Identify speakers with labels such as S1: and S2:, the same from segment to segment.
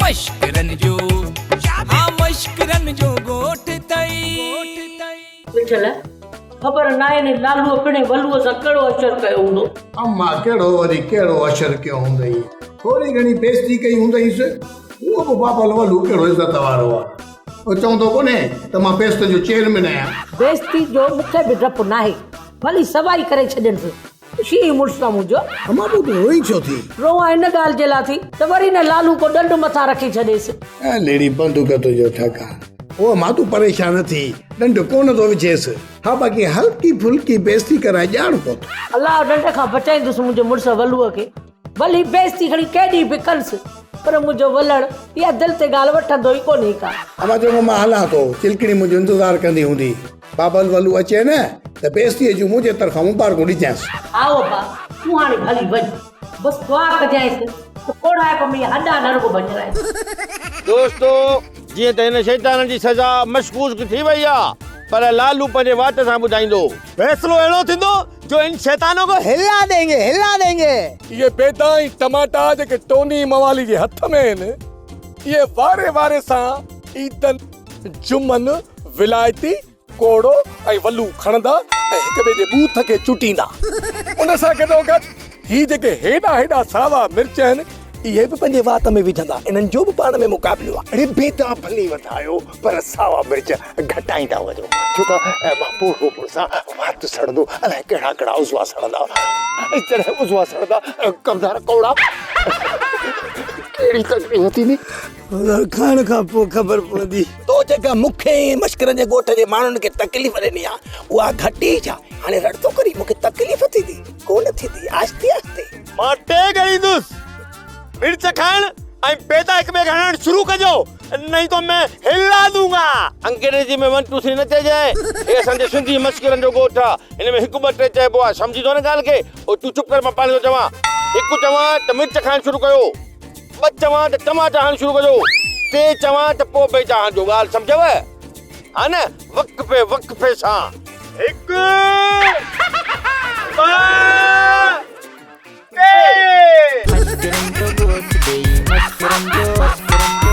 S1: مشڪرن جو ها مشڪرن جو ڳوٺ اٿئي.
S2: وٺل، خبر ناهي ني لالوء پڻهين ولوء سان ڪهڙو حشر ڪيو هوندو.
S3: اما ڪهڙو وري ڪهڙو حشر ڪيو هوندئي. ٿوري گهڻي بيعزتي ڪئي هوندئيس. اهو به بابل ولو ڪهڙو عزت وارو آ. اهو چوندو ڪونهي ته مان بيعزتين جو چيئرمين آهيان.
S2: بيعزتي جو مون کي به ڊپ ناهي. ڀلي سوائي ڪري ڇڏينس. شينهن مڙس آ منهنجو.
S3: اما پوء تون روئين ڇو ٿي؟
S2: روئان ان ڳالهه جي لاء ٿي ته وري نه لالو ڪو ڏنڊ مٿان رکي ڇڏيس.
S3: ليڙي بند ڪر تنهنجو ٺڪا. او اما تون پريشان نه ٿي، ڏنڊ ڪونه ٿو وجهيس. ها باقي هلڪي ڦلڪي بيعزتي ڪرائي ڄاڻ پوء ته.
S2: الله ڏنڊ کان بچائيندس منهنجي مڙس ولوء کي. ڀلي بيعزتي کڻي ڪيڏي به ڪنس، پر منهنجو ولڙ اها دل تي ڳالهه وٺندو ئي ڪونهي ڪا.
S3: اما چڱو مان هلان ٿو، چلڪڻي منهنجو انتظار ڪندي هوندي. بابل ولو اچي نه ته بيعزتيء جون منهنجي طرفان مبارڪون ڏجانس.
S2: هائو ابا، تون هاڻي ڀلي وڃ. بس دعا ڪجانس ته پوڙهائپ ۾ هڏا نه رڳو ڀڃرائيس.
S4: دوستو! جيئن ته هن شيطانن جي سزا مشڪوڪ ٿي وئي آ، پر لالو پنهنجي وات سان ٻڌائيندو.
S5: فيصلو اهڙو ٿيندو جو ان شيطانون ڪو هلا دينگي هلا دينگي.
S6: اهي بيدا ۽ ٽماٽا جيڪي ٽوني موالي جي هٿ ۾ آهن، اهي واري واري سان عيدن، جمعن، ولايتي، ڪوڙو ۽ ولو کڻندا ۽ هڪ ٻئي جي ٻوٿ کي چٽيندا. ان سان گڏوگڏ هي جيڪي هيڏا هيڏا ساوا مرچ آهن، اهي به پنهنجي وات ۾ وجهندا. انهن جو به پاڻ ۾ مقابلو آهي.
S7: اڙي بيدا ڀلي وڌايو پر ساوا مرچ گهٽائيندا وڃو ڇو ته مان پوڙهو مڙس آهيان وات سڙندو الائي ڪهڙا ڪهڙا عضوا سڙندا ۽ جڏهن عضوا سڙندا ڪمدار ڪوڙا ڪهڙي تڪليف ٿيندي.
S5: کائڻ کان پوء خبر پوندي.
S7: تو جيڪا مون کي ۽ مشڪرن جي ڳوٺ جي ماڻهن کي تڪليف ڏني آ، اها گهٽ ئي ڇا؟ هاڻي رڙ ٿو ڪرين، مون کي تڪليف ٿيندي؟ ڪو نه ٿيندي، آهستي آهستي.
S4: مان ٽي ڳڻيندس. مرچ کائڻ ۽ پيدا هڪ ٻئي کي هڻڻ شروع ڪجو، نهين تو مين هلا دونگا. انگريزي ۾ ون ٽو ٿري نه چئجانء. هي اسان جي سنڌي مشڪرن جو ڳوٺ آ. هن ۾ هڪ ٻه ٽي چئبو آ. سمجهين ٿو نه ڳالهه کي؟ او تون چپ ڪر مان پاڻ ٿو چوان. هڪ چوان ته مرچ کائڻ شروع ڪيو. ٻه چوان ته ٽماٽا هڻڻ شروع ڪجو، ٽي چوان ته پوء بيدا هڻجو، ڳالهه سمجهيو ها نه؟ وقفي وقفي سان. هڪ، ٻه، ٽي.
S1: مشڪرن جو ڳوٺ ڏيئي مشڪرن جو مشڪرن جو.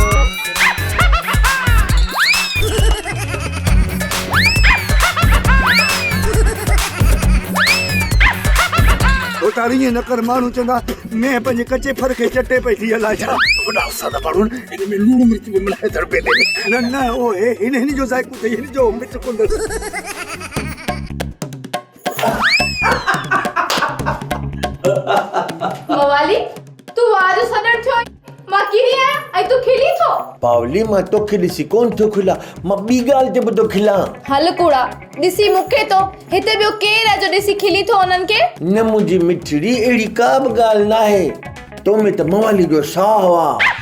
S5: ڀوتار ائين نه ڪر ماڻهو چوندا مينهن پنهنجي ڪچي ڦر کي چٽي پئي ٿي الائي ڇا.
S7: وڏا استاد ماڻهو هن ۾ لوڻ مرچ به ملائي اٿن پيلي ۾.
S5: نه نه او هي هن هن جو ذائقو اٿئي هن جو مرچ ڪونه اٿس.
S8: موالي تون واهه جو سڏڻ ٿيو آهين. مان ڪري آهيان ۽ تون کلين ٿو.
S4: پاولي مان توکي ڏسي ڪونه ٿو کلان، مان ٻي ڳالهه تي به ٿو کلان.
S8: هل ڪوڙا، ڏسي مون کي ٿو، هتي ٻيو ڪير آهي جو ڏسي کلين ٿو انهن کي؟
S4: نه منهنجي مٺڙي، اهڙي ڪا به ڳالهه ناهي. تو ۾ ته موالي جو ساهه آ.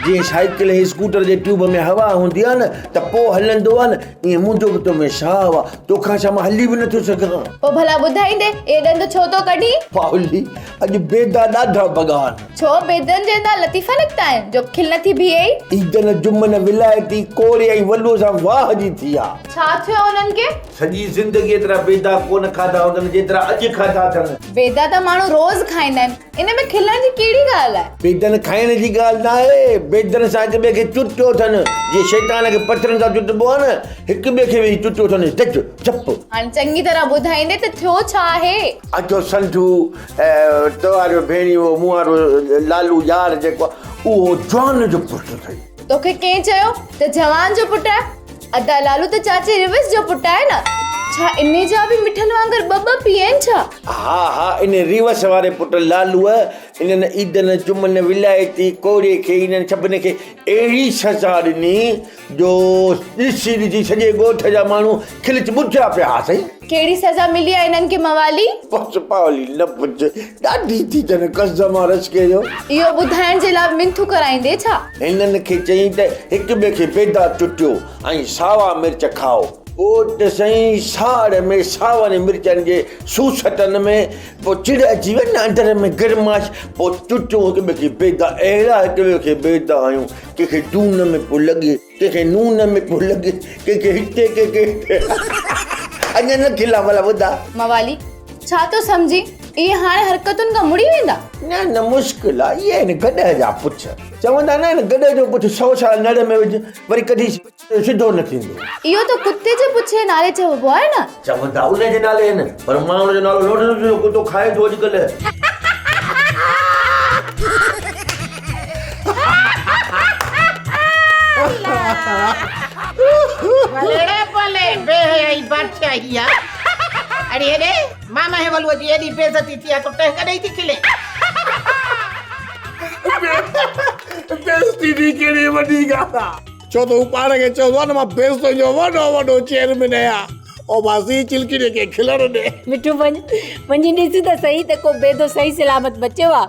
S4: جيئن سائيڪل ۽ اسڪوٽر جي ٽيوب ۾ هوا هوندي آ نه ته پوء هلندو آ نه، ائين منهنجو به تو ۾ ساهه آ. توکان ڇا مان هلي به نٿو سگهان.
S8: پوء ڀلا ٻڌائيندي، اهي ڏند ڇو ٿو ڪڍين؟
S4: پاولي، اڄ بيدا ڏاڍا ڀڳا آهن.
S8: ڇو بيدن جي اندان لطيفا نڪتا آهن جو کل نٿي بيهي؟
S4: عيدن جمن ولايتي ڪوري ۽ ولوء سان واهه جي ٿي آ.
S8: ڇا ٿيو انهن کي؟
S4: سڄي زندگي ايترا بيدا ڪونه کاڌا هوندن جيترا اڄ کاڌا اٿن.
S8: بيدا ته ماڻهو روز کائيندا آهن ان ۾ کلڻ جي ڪهڙي ڳالهه آهي؟
S4: بيدن کائڻ جي ڳالهه ناهي، بيدن سان هڪ ٻئي کي چٽيو اٿن، جيئن شيطان کي پٿرن سان چٽبو آهي نه، هڪ ٻئي کي ويهي چٽيو اٿن، ڌچ ڌپ.
S8: هاڻي چڱي طرح ٻڌائيندي ته ٿيو ڇا آهي؟
S4: اجهو سنڌو تو وارو ڀيڻيو مون وارو لالو يار جيڪو آ اهو جوان جو پٽ اٿئي.
S8: توکي ڪنهن چيو ته جوان جو پٽ آهي؟ ادا لالو ته چاچي ريوس جو پٽ آهي نه. ڇا انهي جا به مٺن وانگر ٻه ٻه پيء آهن ڇا؟
S4: ها ها انهي ريوس واري پٽ لالوء انهن عيدن جمن ولايتي ڪوڙي کي انهن سڀني کي اهڙي سزا ڏني جو ڏسي ڏسي سڄي ڳوٺ جا ماڻهو کلچ ٻڌيا پيا ها سائين.
S8: ڪهڙي سزا ملي آهي انهن کي موالي؟
S4: بس پاولي نه پڇ، ڏاڍي ٿي ٿين قسم آ رشڪي جو.
S8: اهو ٻڌائڻ جي لاء منٿون ڪرائيندي ڇا؟
S4: هنن کي چئين ته هڪ ٻئي کي بيدا چٽيو ۽ ساوا مرچ کائو. پوء ته سائين ساڙ ۾ ساون مرچن جي سوسٽن ۾ پوء چڙ اچي وئي نه اندر ۾ گرماش پوء چٽيو هڪ ٻئي کي بيدا اهڙا هڪ ٻئي کي بيدا آهيون ڪنهن کي دون ۾ پيو لڳي. ڪنهن کي نون ۾ پيو لڳي، ڪنهن کي هتي، ڪنهن کي هتي. اڃا نه کلان ڀلا ٻڌاء.
S8: موالي، ڇا ٿو سمجهين؟ اهي هاڻي حرڪتن کان مڙي ويندا؟
S4: نه نه مشڪل آ، اهي آهن گڏهه جا پڇ. چوندا نه آهن گڏهه جو پڇ سئو سال نڙ ۾ وجهه وري ڪڍي سڌو نه ٿيندو.
S8: اهو ته ڪتي جي پڇ جي نالي چئبو آهي نه.
S4: چوندا ان جي نالي آهن پر مان ان جو نالو نه وٺندس جو ڪتو کائي ٿو اڄڪلهه.
S9: ڀلي ڀلي بي حيائي بادشاهي آ. اڙي هيڏي ماما هيولوء جي ايڏي بيعزتي ٿي آ تو ٽهڪ ڏئي ٿي کلين.
S3: بيعزتي جي ڪهڙي وڏي ڳالهه آ. ڇو ته هو پاڻ کي چوندو آ نه مان بيعزتين جو وڏو وڏو چيئرمين آهيان. او ماسي چلڪڙي کي کلڻ ڏي.
S10: مٺو وڃ وڃي ڏس ته سهي ته ڪو بيدو صحيح سلامت بچيو آ.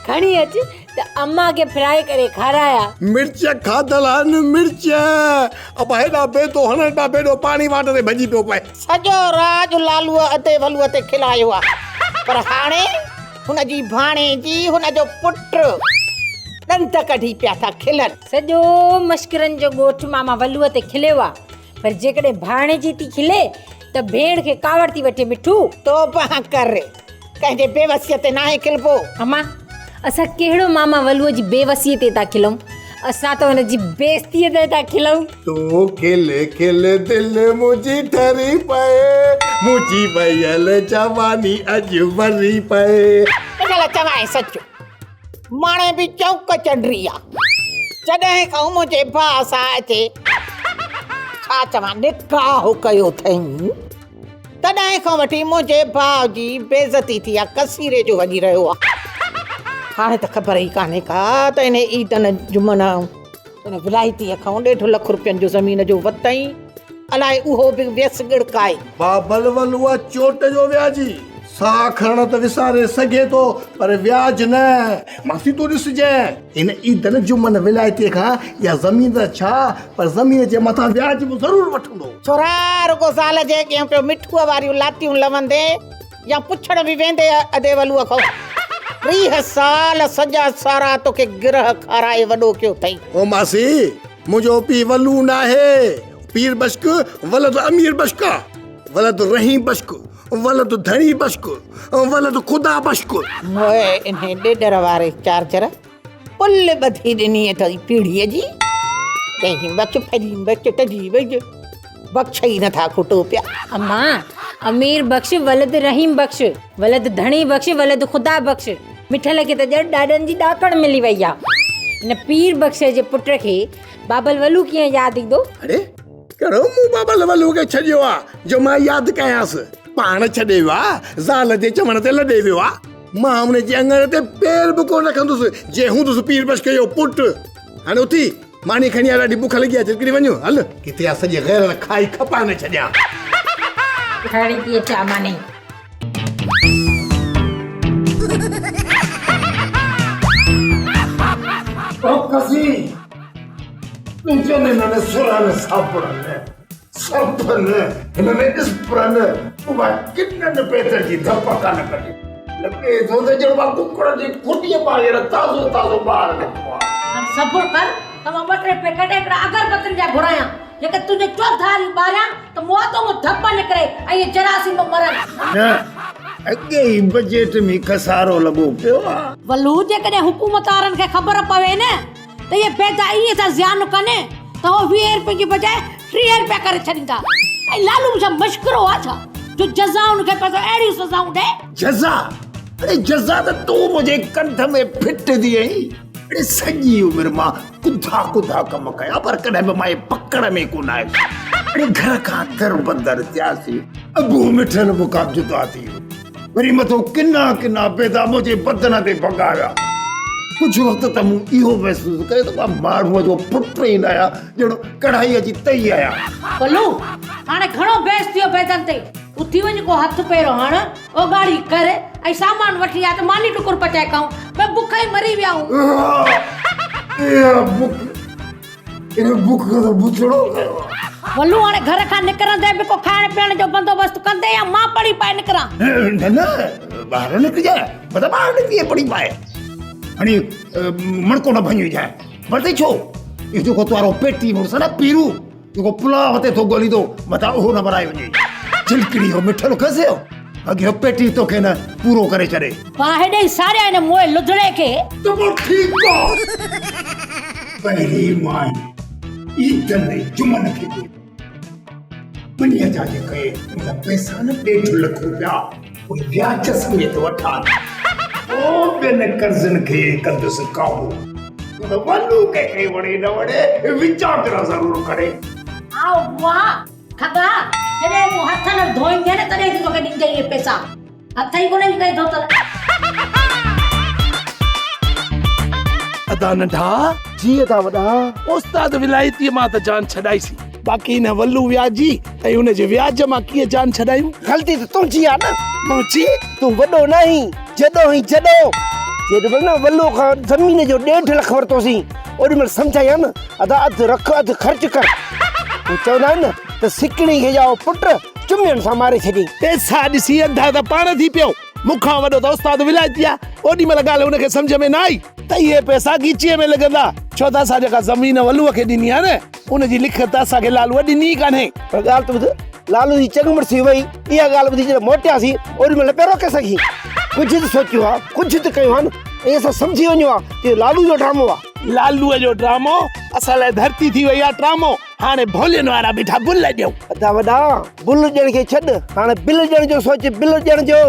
S10: کڻي اچ ته امان کي فرائي ڪري کارايان.
S3: مرچ کاڌل آهن مرچ. ابا هيڏا بيدو هڻڻ پيا بيدو پاڻي واٽ تي ڀڄي پيو پئي.
S9: سڄو راڄ لالوء ادي ولوء تي کلايو آ پر هاڻي هن جي ڀاڻيجي هن جو پٽ ڏند ڪڍي پيا ٿا کلن.
S10: سڄو مشڪرن جو ڳوٺ ماما ولوء تي کليو آ پر جيڪڏهن ڀاڻيجي ٿي کلي ته ڀيڻ کي ڪاوڙ ٿي وٺي مٺو.
S9: توبهه ڪر ڪنهن جي بيوسيء تي ناهي کلبو.
S10: امان اسان ڪهڙو ماما ولوء جي بيوسيء تي ٿا کلون اسان ته هن جي بيعزتيء تي ٿا کلون.
S3: تون کل کل دل منهنجي ٺري پئي منهنجي ويل جواني اڄ وري پئي.
S9: ان لاء چوانء سچ ماڻهي به چونڪ چنڊري آ. جڏهن کان منهنجي ڀاء سان اچي ڇا چوان نڪاح ڪيو اٿئين تڏهن کان وٺي منهنجي ڀاء جي بيعزتي ٿي آ ڪسيري جو وڄي رهيو آ. هاڻي ته خبر ئي ڪانهي ڪا ته انهي عيدن جمعن ۽ ان ولايتيء کان ڏيڍ لک روپين جو زمين جو ورتائين، الائي اهو به ويس ڳڙڪائي.
S3: بابل ولوء چوٽ جو وياجي، ساهه کڻڻ ته وساري سگهي ٿو پر وياج نه. ماسي تون ڏسجانء، هن عيدن جمعن ولايتيء کان اها زمين ته ڇا پر زمين جي مٿان وياج به ضرور وٺندو.
S9: ڇورا رڳو زال جي اڳيان پيو مٺوء واريون لاتيون لوندين يا پڇڻ به ويندي ادي ولوء کان. 30 سال سڄا سارا توکي گرهه کارائي وڏو ڪيو اٿئي.
S3: او ماسي، منهنجو پيء ولو ناهي، پير بشڪ ولد امير بشڪ آ، ولد رحيم بشڪ، ولد ڌڻي بشڪ، ولد خدا بشڪ.
S9: موء انهي ڏيڏر واري چارجر پل ٻڌي ڏني اٿئي پيڙهيء جي. چيائين بخش ڦرين بخش ٽجي ويج. بخش ئي نٿا کٽو پيا.
S10: امان، امير بخش ولد رحيم بخش، ولد ڌڻي بخش ولد خدا بخش، مٺل کي ته ڄڻ ڏاڏن جي ڏاڪڻ ملي وئي آ. هن پير بخش جي پٽ کي بابل ولو ڪيئن ياد ايندو؟
S3: اڙي، ڪهڙو مون بابل ولو کي ڇڏيو آ جو مان ياد ڪيانس. پاڻ ڇڏي ويو آ، زال جي چوڻ تي لڏي ويو آ. مان هن جي اڱڻ تي پير به ڪونه رکندس، جي هوندس پير بخش جو پٽ. هاڻي اٿي. ماني کڻي آ ڏاڍي بک لڳي آ چرڪڙي وڃ هل ڪٿي آ سڄي غيرن کائي کپائي نه ڇڏيان.
S10: کڻي ٿي اچان ماني.
S7: او قاضي تنهنجن هنن سرهن صابڻن سرفن هنن اسپرن اها ڪنن پيتن جي ڌپ ڪانه ڪڍي. لڳي ٿو ته ڄڻ مان ڪڪڙ جي کڏيء مان هينئر تازو تازو ٻاهر نڪتو آهيان.
S2: هاڻ صبر ڪر ته مان ٻه ٽي پيڪيٽ هڪڙا اگربتين جا گهرايان، جيڪي تنهنجي چوڌاري ٻاريان ته موت مان ڌپ نڪري ۽ اهي جراثيم مرن.
S7: نه، اڳي ئي بجيٽ ۾ خسارو لڳو پيو آ.
S2: ولو، جيڪڏهن حڪومت وارن کي خبر پوي نه ته اهي بيدا ائين ٿا زيان ڪن ته هو 20 رپين جي بجاء 30 رپيا ڪري ڇڏيندا. ۽ لالو به ڇا مشڪرو آ ڇا جو جزائن کي پئسو اهڙيون سزائون ڏئي.
S7: جزا؟ اڙي جزا ته تون منهنجي ڪنڌ ۾ ڦٽ ٿي آهين. اڙي سڄي عمر مان ڪڌا ڪڌا ڪم ڪيا پر ڪڏهن به مان پڪڙ ۾ ڪونه آيس. اڙي گهر کان دربدر ٿياسين، ابو مٺل مون کان جدا ٿي ويو. وري مٿو ڪنا ڪنا بيدا منهنجي بدن تي ڀڳا ويا. ڪجهه وقت ته مون اهو محسوس ڪيو ته مان ماڻهوء جو پٽ ئي نه آهيان، ڄڻ ڪڙهائيء جي تئي آهيان.
S2: بلو، هاڻي گهڻو بحث ٿيو بيدن تي. اٿي وڃ ڪو هٿ پير هڻ، اوڳاڙي ڪر ۽ سامان وٺي آ ته ماني ٽڪر پچائي کائون. ٻه بک ئي مري ويا آهيون.
S7: اها بک، ان بک ته بڇڙو ڪيو آ.
S2: ولو، هاڻي گهر کان نڪرندي به ڪو کائڻ پيئڻ جو بندوبست ڪندين يا مان پڙي پائي نڪران؟
S7: نه نه، ٻاهر نه نڪرجانء. متان ٻاهر نڪري پڙي پائي. هڻي مڻڪو نه ڀڃجانء. ورتئي ڇو؟ اهو جيڪو توارو پيٽي مڙس آ نه پيرو، جيڪو پلاء تي ٿو ڳوليندو، متان اهو نه مرائي وڃي. چلڪڙي هو مٺل کسيو، اڳي هو پيٽي توکي نه پورو ڪري ڇڏي.
S2: باهه ڏئي ساڙيان هن موئي لڌڙي کي.
S7: ته پوء ٺيڪ آ. پهرين مان عيدن ۽ جمعن کي ڏي. ٻنيء جا جيڪي منهنجا پئسا نه ڏيڍ لک روپيا اهي وياج سميت وٺان. پوء ٻين قرضن کي ڪندس قابو. ڇو ته ولو ڪنهن کي وڻي نه وڻي وچاڪرا ضرور ڪري.
S2: آء بوا کڳا، جڏهن تون هٿ نه ڌوئيندين تڏهن ٿي توکي ڏيندين اهي پئسا. هٿ ئي ڪونه ڪئي ڌوتل.
S6: ادا ننڍا. جي ادا وڏا. استاد ولايتيء مان ته جان ڇڏائيسين، باقي هن ولو وياجي ۽ ان جي وياج مان ڪيئن جان ڇڏايون؟
S11: غلطي ته تنهنجي آ نه.
S6: منهنجي؟
S11: تون وڏو ناهين، جڏو هين جڏو. جيڏي مهل نه ولو کان زمين جو ڏيڍ لک ورتوسين، اوڏي مهل سمجهايان نه، ادا اڌ رک اڌ خرچ ڪر. هو چوندا آهن نه ته سڪڻي کي ڄائو پٽ، چمين سان ماري ڇڏيائين.
S6: پئسا ڏسي انڌا ته پاڻ ٿي پيو. مون کان وڏو ته استاد ولايتي آ. اوڏي مهل ڳالهه هن کي سمجهه ۾ نه آئي ته اهي پئسا ڳچيء ۾ لڳندا. ڇو ته اسان جيڪا زمين ولوء کي ڏني آ نه، ان جي لکت اسان کي لالوء ڏني ئي ڪانهي.
S11: پر ڳالهه ته ٻڌ، لالو جي چڱ مڙسي وئي. اها ڳالهه ٻڌي جڏهن موٽياسين، اوڏي مهل نه پيا روڪي سگهين. ڪجهه ته سوچيو ها، ڪجهه ته ڪيو ها نه. ۽ اسان سمجهي وڃون ها ته اهو لالو جو ڊرامو آ.
S6: لالوء جو ڊرامو اسان لاء ڌرتي ٿي وئي آ ٽرامو. هاڻي ڀولين وارا بيٺا بل ڏيون.
S11: ادا وڏا، بل ڏيڻ کي ڇڏ، هاڻي بل ڏيڻ جو سوچ، بل ڏيڻ جو.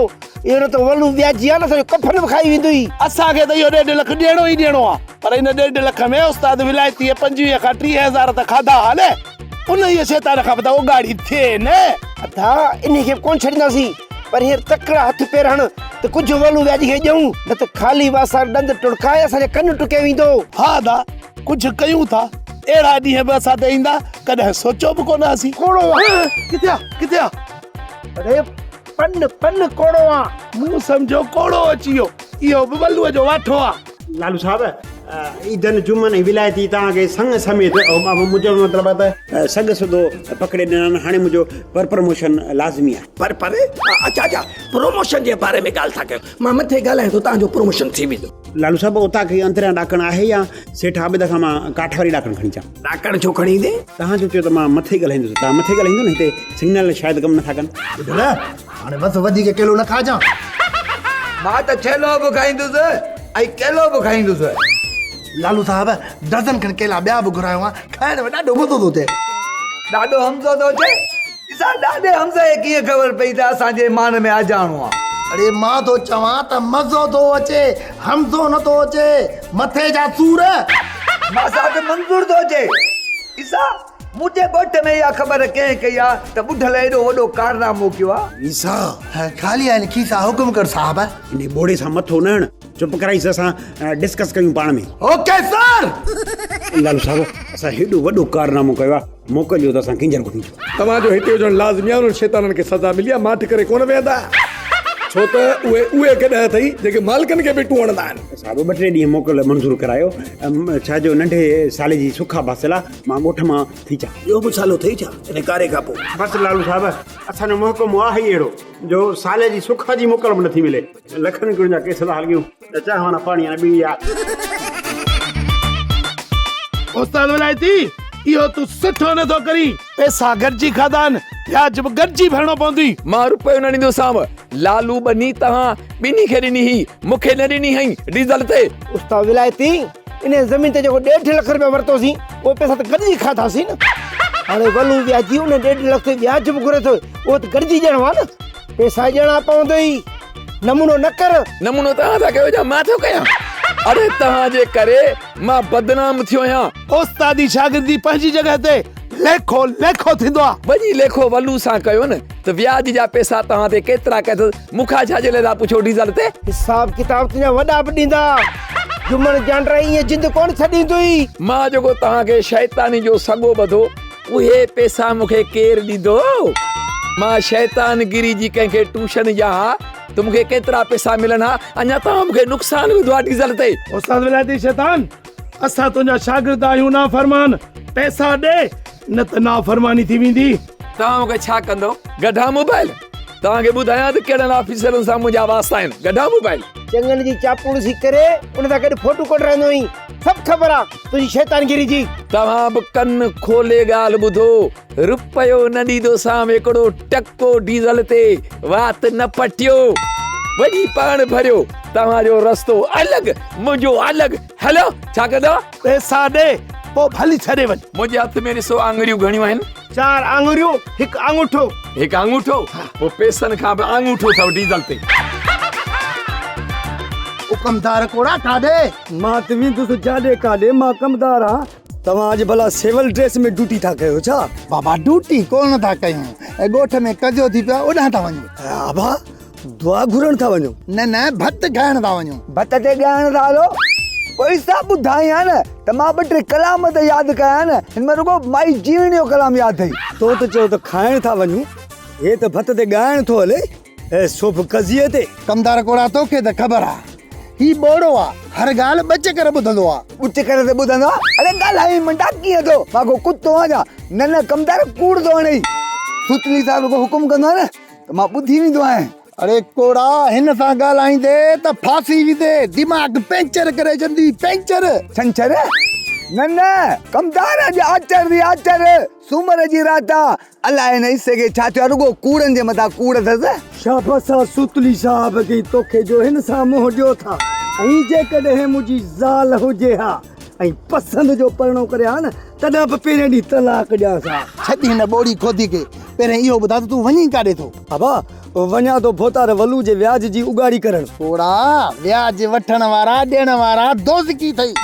S11: اهو نه ته ولو وياجي آ نه اسان جو ڪفن به کائي ويندوئي.
S6: اسان کي ته اهو ڏيڍ لک ڏيڻو ئي ڏيڻو آ، پر ان ڏيڍ لک ۾ استاد ولايتيء 25 کان 30 هزار ته کاڌا ها نه، انهيء شيطان کان به ته اوڳاڙي ٿئي نه.
S11: ادا، انهيء کي به ڪونه ڇڏينداسين، پر هينئر تڪڙا هٿ پير هڻ ته ڪجهه ولو وياجي کي ڏيون، نه ته خالي واسار ڏند ٽڙڪائي اسان جا ڪن ٽڪي ويندو.
S6: ها ادا، ڪجهه ڪيون ٿا، اهڙا ڏينهن به اسان تي ايندا، ڪڏهن سوچيو به ڪونه هئاسين.
S11: ڪوڙو آ.
S6: ڪٿي آ، ڪٿي آ؟
S11: اڙي پن پن ڪوڙو آ.
S6: مون سمجهيو ڪوڙو اچي ويو، اهو به ولوء جو واٺو آ.
S12: لالو صاحب، عيدن، جمعن ۽ ولايتي توهان کي سڱ سميت، منهنجو مطلب آ ته سڳ سوڌو پڪڙي ڏنا آهن، هاڻي منهنجو پر پروموشن لازمي آ.
S13: پر پر؟ اڇا اڇا، پروموشن جي باري ۾ ڳالهه ٿا ڪيو، مان مٿي ڳالهايان ٿو، توهان جو پروموشن ٿي ويندو.
S12: لالو صاحب اوطاق جي اندريان ڏاڪڻ آهي يا سيٺ عابد کان مان ڪاٺ واري ڏاڪڻ کڻي اچان؟
S13: ڏاڪڻ ڇو کڻي ايندين؟
S12: توهان جو چيو ته مان مٿي ڳالهائيندس، توهان مٿي ڳالهائيندو نه هتي سگنل شايد ڪم نٿا ڪن.
S14: ٻڌ نه هاڻي بس وڌيڪ ڪيلو نه کائجان.
S5: مان ته ڇيلو به کائيندس ۽ ڪيلو به کائيندس.
S14: لالو صاحب درزن کن ڪيلا ٻيا به گهرايو آ، کائڻ ۾ ڏاڍو مزو ٿو اچي.
S5: ڏاڏو حمزو ٿو اچي؟ ڏسان ڏاڏي حمزه کي ڪيئن خبر پئي ته اسان جي مان ۾ اجاڻو آ.
S14: اڙي مان ٿو چوان ته مزو ٿو اچي، حمزو نه ٿو اچي، مٿي جا سور.
S5: ماسات منظور ٿو اچي. عيسيٰ، منهنجي ڳوٺ ۾ اها خبر ڪنهن ڪئي آ ته ٻڍل ايڏو وڏو ڪارنامو ڪيو آ؟
S14: عيسيٰ، خالي آهن کيسا حڪم ڪر صاحب.
S12: انهي ٻوڙي سان مٿو نه هڻ. چپ ڪرائيس اسان ڊسڪس ڪيون پاڻ ۾.
S14: Okay sir.
S12: لالو صاحب اسان هيڏو وڏو ڪارنامو ڪيو آ موڪل ڏيو ته اسان ڪينجهر گهمي اچون.
S6: توهان جو هتي هجڻ لازمي آهي انهن شيطانن کي سزا ملي آهي ماٺ ڪري ڪونه ويهندا ڇو ته اهي اهي گڏهه اٿئي جيڪي مالڪن کي به ٽوڻندا آهن.
S12: صاحب ٻه ٽي ڏينهن موڪل منظور ڪرايو ڇا جو ننڍي سالي جي سکا باسل آ مان ڳوٺ مان ٿي اچان.
S13: ٻيو به سالو اٿئي ڇا ان ڪاري کان پوء.
S12: بس لالو صاحب اسان جو محڪمو آهي ئي اهڙو جو سالي جي سکا جي موڪل به نٿي ملي. لکن ڪروڙن جا ڪيس ٿا هليون ته چانهه وارا پاڻي هاڻي ٻي آ.
S6: استاد ولايتي اهو تون سٺو نه ٿو ڪرين. پئسا گڏجي کاڌا آهن وياج به گڏجي ڀرڻو پوندي.
S15: مان روپيو نه ڏيندوسانو. لالو ٻني توهان ٻنهي کي ڏني هئي مون کي نه ڏني هئي ڊيزل تي.
S11: استاد ولايتي انهي زمين تي جيڪو ڏيڍ لک روپيا ورتوسين اهي پئسا ته گڏجي کاڌاسين نه. هاڻي ولو وياجي ان ڏيڍ لک تي وياج به گهري ٿو اهو ته گڏجي ڏيڻو آهي نه. پئسا ڏيڻا پوندئي نمونو نه ڪر.
S15: نمونو توهان ٿا ڪيو يا مان ٿو ڪيان؟ اڙي توهان جي ڪري مان بدنام ٿيو آهيان.
S6: استادي شاگردي پنهنجي جڳهه تي ليکو ليکو ٿيندو آ.
S15: وڃي ليکو ولو سان ڪيو نه ته وياج جا پئسا توهان تي ڪيترا ڪيا اٿس مون کان ڇا جي لاء ٿا پڇو ڊيزل تي.
S11: حساب ڪتاب تنهنجا وڏا به ڏيندا. جمن جانڊرا ائين جند ڪونه ڇڏيندوئي.
S15: مان جيڪو توهان کي شيطاني جو سڳو ٻڌو اهي پئسا مون کي ڪير ڏيندو؟ مان شيطان گيري جي ڪنهن کي ٽيوشن ڏيان ها ته مون کي ڪيترا پئسا ملن ها؟ اڃا توهان مون کي نقصان وڌو آهي ڊيزل تي.
S6: استاد ولايتي شيطان، اسان تنهنجا شاگرد آهيون نافرمان، پئسا ڏي نه ته نافرماني ٿي ويندي.
S15: توهان مون کي ڇا ڪندؤ؟ گڍا موبائل، توهان کي ٻڌايان ته ڪهڙن آفيسرن سان منهنجا واسطا آهن. گڍا موبائل.
S11: چڱن جي چاپلوسي ڪري ان سان گڏ فوٽو ڪڍرائيندو آهين. سڀ خبر آ تنهنجي شيطانگيري جي.
S15: توهان به ڪن کولي ڳالهه ٻڌو، رپيو نه ڏيندوسانو هڪڙو ٽڪو ڊيزل تي، وات نه پٽيو. وڃي پاڻ ڀريو. توهان جو رستو الڳ، منهنجو الڳ. هلو، ڇا ڪندؤ؟
S14: پئسا ڏي، پوء ڀلي ڇڏي وڃ.
S15: منهنجي هٿ ۾ ڏسو آڱريون گهڻيون آهن؟
S11: چار آڱريون، هڪ آڱوٺو.
S15: هڪ آڱوٺو؟ پوء پئسن کان به آڱوٺو اٿو ڊيزل تي.
S14: او ڪمدار ڪوڙا ڪاڏي؟
S16: مان ته ويندس جاڏي ڪاڏي، مان ڪمدار آهيان. توهان اڄ ڀلا سول ڊريس ۾ ڊيوٽي ٿا ڪيو ڇا؟
S14: بابا ڊيوٽي ڪونه ٿا ڪيون، ڳوٺ ۾ قضيو ٿي پيو آهي اوڏانهن ٿا وڃون.
S16: ابا دعا گهرڻ ٿا وڃو؟
S14: نه نه ڀت کائڻ ٿا وڃون.
S5: ڀت تي ڳائڻ ٿا هلو؟ پوء عيسيٰ ٻڌائين ها نه ته مان ٻه ٽي ڪلام ته ياد ڪيا آهن، هن ۾ رڳو مائي جيوڻي جو ڪلام ياد اٿئي.
S16: تو ته چيو ته کائڻ ٿا وڃون، هي ته ڀت تي ڳائڻ ٿو هلي، اي سوڀ قضيي تي.
S14: ڪمدار ڪوڙا توکي ته خبر آ هي ٻوڙو آ هر ڳالهه ٻه چڪر ٻڌندو آ.
S5: ٻه چڪر تي ٻڌندو آ؟ اڙي ڳالهائين منڊا ڪيئن ٿو؟ مان ڪو ڪتو آهيان ڇا؟ نه نه ڪمدار ڪوڙ ٿو هڻئي. سوتلي صاحب رڳو حڪم ڪندو آ نه ته مان ٻڌي ويندو آهيان.
S14: اڙي ڪوڙا هن سان ڳالهائيندي ته ڦاسي ويندي، دماغ پنچر ڪري ڇڏندي پنچر.
S5: ڇنڇر؟ نه نه ڪمدار اڄ آچر the آچر، سومر جي رات آ، الائي هن عيسي کي ڇا ٿيو آ، رڳو ڪوڙن جي مٿان ڪوڙ اٿس.
S16: شابس آ سوتلي صاحب کي توکي جو هن سان منهن ڏيو ٿا ۽ جيڪڏهن منهنجي زال هجي ها ۽ پسند جو پرڻو ڪري ها نه تڏهن به پهرين ڏينهن طلاق ڏيانس ها.
S14: ڇڏ هن ٻوڙي کودي کي، پهرين اهو ٻڌاء ته تون وڃين ڪاڏي ٿو؟
S16: ابا، وڃان ٿو ڀوتار ولو جي وياج جي اڳاڙي ڪرڻ.
S14: ڪوڙا، وياج وٺڻ وارا ڏيڻ وارا دوزخي اٿئي.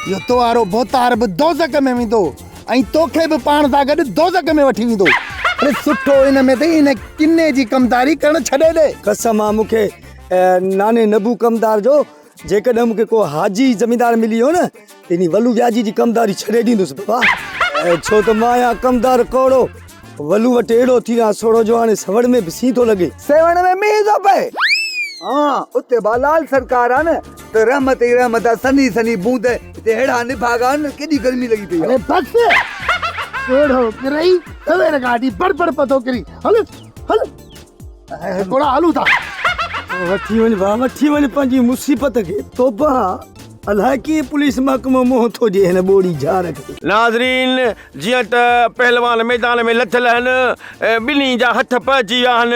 S14: اهو تو وارو ڀوتار به دوزخ ۾ ويندو ۽ توکي به پاڻ سان گڏ دوزخ ۾ وٺي ويندو. اڙي سٺو ان ۾ اٿئي ان ڪني جي ڪمداري ڪرڻ ڇڏي ڏي.
S16: قسم آ مون کي ناني نبو ڪمدار جو، جيڪڏهن مون کي ڪو حاجي زميندار ملي ويو نه ته انهي ولو وياجي جي ڪمداري ڇڏي ڏيندس بابا. ڇو ته مان آهيان ڪمدار ڪوڙو. ولو وٽ اهڙو ٿي ويو آهيان سوڙهو جو هاڻي سوڙ ۾ به سين ٿو لڳي.
S5: سيوهڻ ۾ مينهن ٿو پئي. ها اتي با لال سرڪار آ نه ته رحمت ئي رحمت آ سنهي سنهي بوند هتي اهڙا نڀاڳا آهن ڪيڏي گرمي لڳي پئي آ.
S14: اڙي بس ڪهڙو ڪرئي سوير کان وٺي بڙبڙ پتو ڪرين هل هل ڪوڙا هلون ٿا.
S16: وٺي وڃ ڀاء وٺي وڃ پنهنجي مصيبت کي توبه الائي ڪيئن پوليس محڪمو منهن ٿو ڏئي هن ٻوڙي جھار کي.
S4: ناظرين جيئن ته پهلوان ميدان ۾ لٿل آهن، ٻنهي جا هٿ پهچي ويا آهن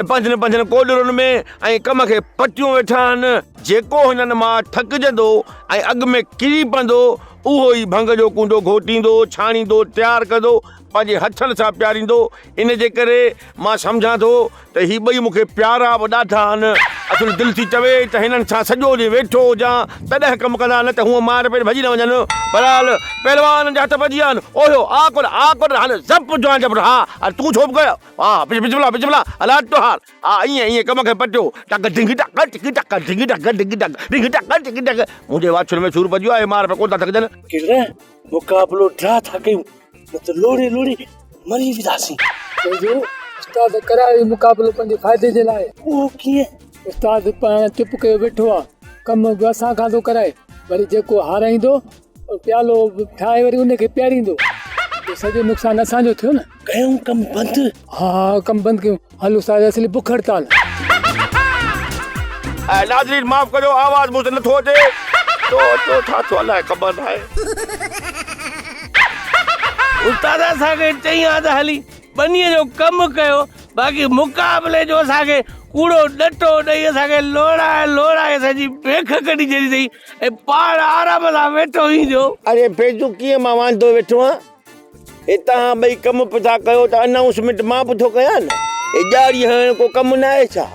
S4: پنهنجن پنهنجن ڪوڏرن ۾ ۽ ڪم کي پٽيون ويٺا آهن. جيڪو هنن مان ٿڪجندو ۽ اڳ ۾ ڪري پوندو، اهو ئي ڀنگ جو ڪونڊو گهوٽيندو، ڇاڻيندو، تيار ڪندو، پنهنجي هٿن سان پياريندو. ان جي ڪري مان سمجهان ٿو ته هي ٻئي مون کي پيارا به ڏاڍا آهن. اصل دل ٿي چوي ته هنن سان سڄو ڏينهن ويٺو هجان، تڏهن ڪم ڪندا، نه ته هونء مار پيٽ ڀڄي نه وڃن. بهرحال پهلوانن جا هٿ پئجي ويا آهن. اوهيو، آ ڪوڏ، آ ڪوڏ، هل زپ جوان جا پٽ، ها، اري تون ڇو به ڪيو؟ ها، بسم الله، بسم الله، هل هٽ هار. ها، ائين، ائين ڪم کي پٽيو. ٽڪ ڍنگ ٽڪ ٽڪ ٽڪ ڍنگ ٽڪ ڍنگ ٽڪ ڍنگ ٽڪ ٽڪ ٽڪ. منهنجي واڇن ۾ سور پئجي ويو آهي، مار پيا ڪونه ٿا ٿڪجن.
S17: ڪيڏانهن مقابلو ڊرا ٿا ڪيون. نه ته لوڙهي لوڙهي مري وينداسين.
S18: چئجو استاد ڪرايو هي مقابلو پنهنجي فائدي جي لاء.
S17: اهو ڪيئن؟
S18: استاد پاڻ چپ ڪيو ويٺو آ، ڪم به اسان کان ٿو ڪرائي، وري جيڪو هارائيندو پيالو ٺاهي وري ان کي پياريندو. اهو سڄو نقصان اسان جو ٿيو نه.
S17: ڪيون ڪم بند؟
S18: ها ها ڪم بند ڪيون. هل استاد اصلي بک هڙتال.
S4: ناظرين معاف ڪجو آواز مون سان نٿو اچي تو اچو ڇا ٿيو الائي خبر ناهي.
S17: استاد اسان کي چئين ها ته هلي ٻنيء جو ڪم ڪيو باقي مقابلي جو اسان کي ڪوڙو ڏٽو ڏئي اسان کي لوڙائي لوڙائي اسان جي بيک ڪڍي ڇڏي اٿئي ۽ پاڻ آرام سان ويٺو ايندو.
S4: اڙي فيضو ڪيئن مان واندو ويٺو آهيان. هي توهان ٻئي ڪم به ٿا ڪيو ته انائونسمينٽ مان به ٿو ڪيان نه. هي ڄاڙي هڻڻ ڪو ڪم نه آهي ڇا؟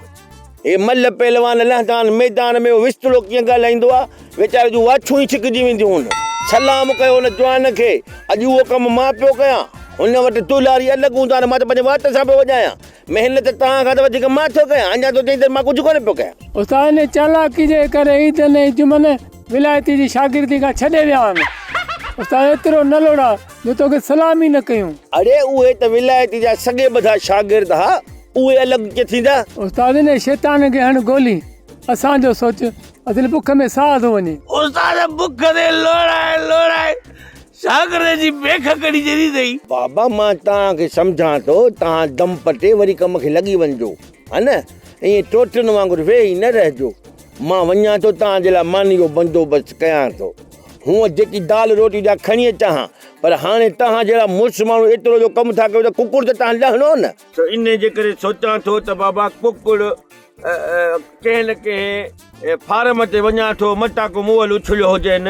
S4: هي ملهه پهلوان لهندا آهن ميدان ۾ اهو وستڙو ڪيئن ڳالهائيندو آهي، ويچاري جون واڇون ئي ڇڪجي وينديون هن. سلام ڪيو هن جوان کي، اڄ اهو ڪم مان پيو ڪيان. هن وٽ دولاري الڳ هوندا آهن، مان ته پنهنجي وات سان پيو وڄايان. محنت توهان کان ته وڌيڪ مان ٿو ڪيان، اڃا ٿو چئين ته مان ڪجهه ڪونه پيو ڪيان.
S18: استاد ان چالاڪي جي ڪري عيدن ۽ جمعن ولايتي جي شاگردي کان ڇڏي ويا آهن. استاد ايترو نه لوڙاء جو توکي سلام ئي نه ڪيون.
S4: اڙي اهي ته ولايتي جا سڳي ٻڌا شاگرد ها، اهي الڳ ڪيئن ٿيندا؟
S18: استاد ان شيطان کي هڻ گولي، اسان جو سوچ اصل بک ۾ ساهه ٿو وڃي.
S17: استاد بک تي لوڙائي لوڙائي شاگرد جي بيک ڪڍي ڇڏي اٿئي.
S4: بابا مان توهان کي سمجهان ٿو، توهان دم پٽي وري ڪم کي لڳي وڃجو، ها نه؟ ائين ٽوٽن وانگر ويهي نه رهجو. مان وڃان ٿو توهان جي لاء ماني جو بندوبست ڪيان ٿو. هونء جيڪي دال روٽي جا کڻي اچان ها، پر هاڻي توهان جهڙا مڙس ماڻهو ايترو جو ڪم ٿا ڪيو ته ڪڪڙ ته توهان لهڻو نه. سو انهيء جي ڪري سوچان ٿو ته بابا ڪڪڙ. ڪنهن نه ڪنهن فارم تي وڃان ٿو، متان ڪو مئل اڇليو هجين،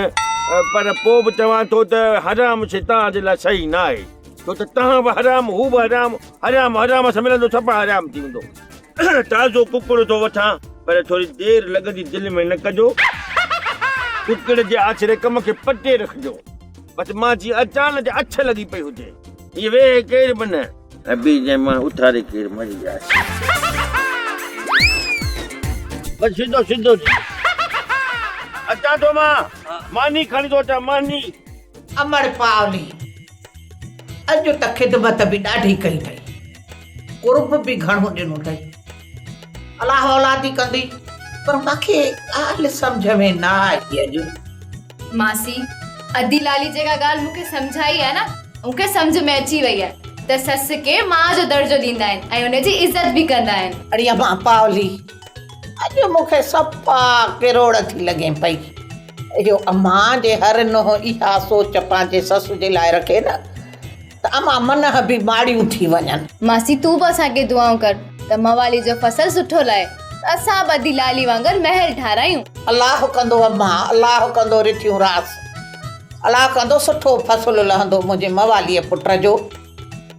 S4: پر پوء به چوان ٿو ته حرام شيء توهان جي لاء صحيح نه آهي، ڇو ته توهان به حرام، هو به حرام، حرام حرام سان ملندو صفا حرام ٿي ويندو. تازو ڪڪڙ ٿو وٺان، پر ٿوري دير لڳندي، دل ۾ نه ڪجو. ڪڪڙ جي آڇري ڪم کي پٽي رکجو. بس مان جيئن اچان نه ته اڇ لڳي پئي هجي. ائين ويهي ڪير به نه. ابي جنهن مان اٿاري ڪير مري وياسين. بس سڌو سڌو اچان ٿو مان ماني کڻي ٿو اچان ماني.
S9: امڙ پاولي اڄ ته خدمت به ڏاڍي ڪئي اٿئي قرب به گهڻو ڏنو اٿئي الله اولادي ڪندي پر مانکي ڳالهه سمجهه ۾ نه آئي اڄ.
S8: ماسي، ادي لالي جيڪا ڳالهه مون کي سمجهائي آهي نه، مون کي سمجهه ۾ اچي وئي آهي ته سس کي ماء جو درجو ڏيندا آهن ۽ ان جي عزت به ڪندا آهن.
S9: اڙي امان پاولي، اڄ مون کي صفا ڪروڙ ٿي لڳين پئي. اهو امان جي هر نونهن اها سوچ پنهنجي سس جي لاء رکي نه ته امان منهن به ماڙيون ٿي وڃن.
S8: ماسي تون به اسان کي دعائون ڪر ته موالي جو فصل سٺو لهي ته اسان به ادي لالي وانگر محل ٺارايون.
S9: الله ڪندو امان الله ڪندو رٿيون راس الله ڪندو سٺو فصل لهندو منهنجي مواليء پٽ جو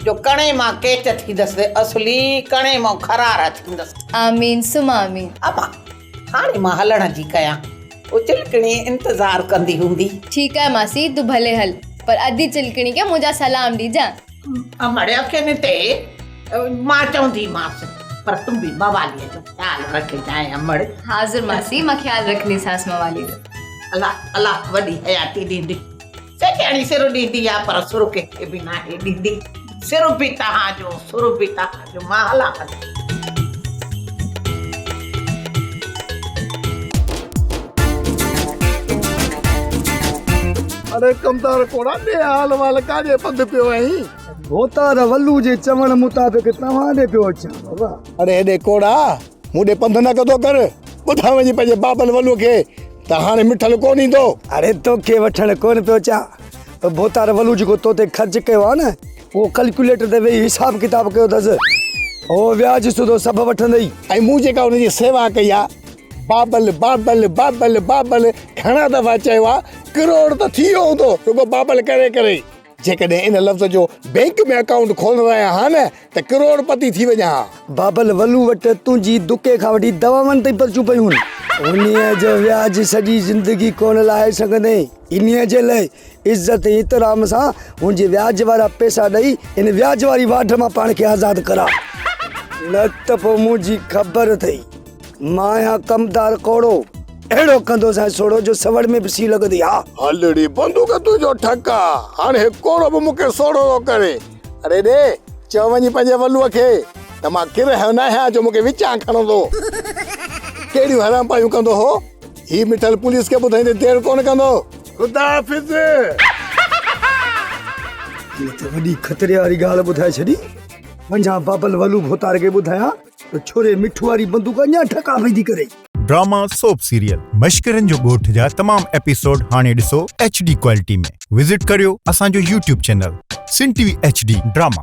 S9: جو ڪڻي مان ڪيچ ٿيندس اصلي ڪڻي مان خرار ٿيندس.
S8: آمين ثم آمين.
S9: امان هاڻي مان هلڻ جي ڪيان. هو چلڪڻي انتظار ڪندي هوندي.
S8: ٺيڪ آهي ماسي تون ڀلي هل پر ادي چلڪڻي کي منهنجا سلام ڏجان.
S9: امڙ اکين تي مان چونديمانس پر تون به مواليء جو خيال رکجانء امڙ.
S8: حاضر ماسي مان خيال رکنديسانس مواليء جو.
S9: الله الله وڏي حياتي ڏيندي. سيٺياڻي سر ڏيندي آ پر سر ڪنهن کي به ناهي ڏيندي. سر به توهان جو سر به توهان جو مان هلان ٿي.
S3: اڙي ڪمدار ڪوڙا ڏي حال وال ڪاڏي پنڌ پيو آهين؟
S16: ڀوتار ولو جي چوڻ مطابق توهان ڏي پيو اچان بابا.
S3: اڙي هيڏي ڪوڙا مون ڏي پنڌ نه ڪندو ڪر، ٻڌان وڃي پنهنجي بابل ولوء کي ته هاڻي مٺل ڪونه ايندو.
S16: اڙي توکي وٺڻ ڪونه پيو اچان، پر ڀوتار ولو جيڪو تو تي خرچ ڪيو آهي نه، اهو ڪلڪيوليٽر تي ويهي حساب ڪتاب ڪيو اٿس. اهو وياج سوڌو سڀ وٺندئي.
S3: ۽ مون جيڪا ان جي سيوا ڪئي آهي، بابل بابل بابل بابل گهڻا دفعا چيو آهي، ڪروڙ ته ٿي ويو هوندو رڳو بابل ڪري ڪري. جيڪڏهن ان لفظ جو بئنڪ ۾ اڪائونٽ کولرايان ها نه ته ڪروڙ پتي ٿي وڃان ها.
S16: بابل ولو وٽ تنهنجي دڪي کان وٺي دوائن تائين پرچيون پيون هن. انهيء جو وياج سڄي زندگي ڪونه لاهي سگهندين. انهيء جي لاء عزت ۽ احترام سان هن جي وياج وارا پئسا ڏئي ان وياج واري واڍ مان پاڻ کي آزاد ڪراء. نه ته پوء منهنجي خبر اٿئي. مان آهيان ڪمدار ڪوڙو، اهڙو ڪندوسانء سوڙهو جو سوڙ ۾ به سي لڳندي ها.
S3: هل ڙي بندوق تنهنجو ٺڪ آ، هاڻ هي ڪوڙو به مون کي سوڙهو ٿو ڪري. اڙي ڏي، چئو وڃي پنهنجي ولوء کي ته مان ڪرهيو ناهيان جو مون کي وچان کڻندو. ڪهڙيون حرامپايون ڪندو هو. هي مٺل پوليس کي ٻڌائيندي دير ڪونه ڪندو. خدا حافظ.
S16: هن ته وڏي خطري واري ڳالهه ٻڌائي ڇڏي. وڃان بابل ولو ڀوتار کي ٻڌايان. ته ڇوري مٺو واري بندوق اڃا ٺڪا پئي ٿي ڪري.
S19: ڊراما سوپ سيريل مشڪرن جو ڳوٺ جا تمام ايپيسوڊ هاڻي ڏسو ايڇ ڊي ڪوالٽي ۾ وزٽ ڪريو اسان جو YouTube channel Sindh T V H D drama.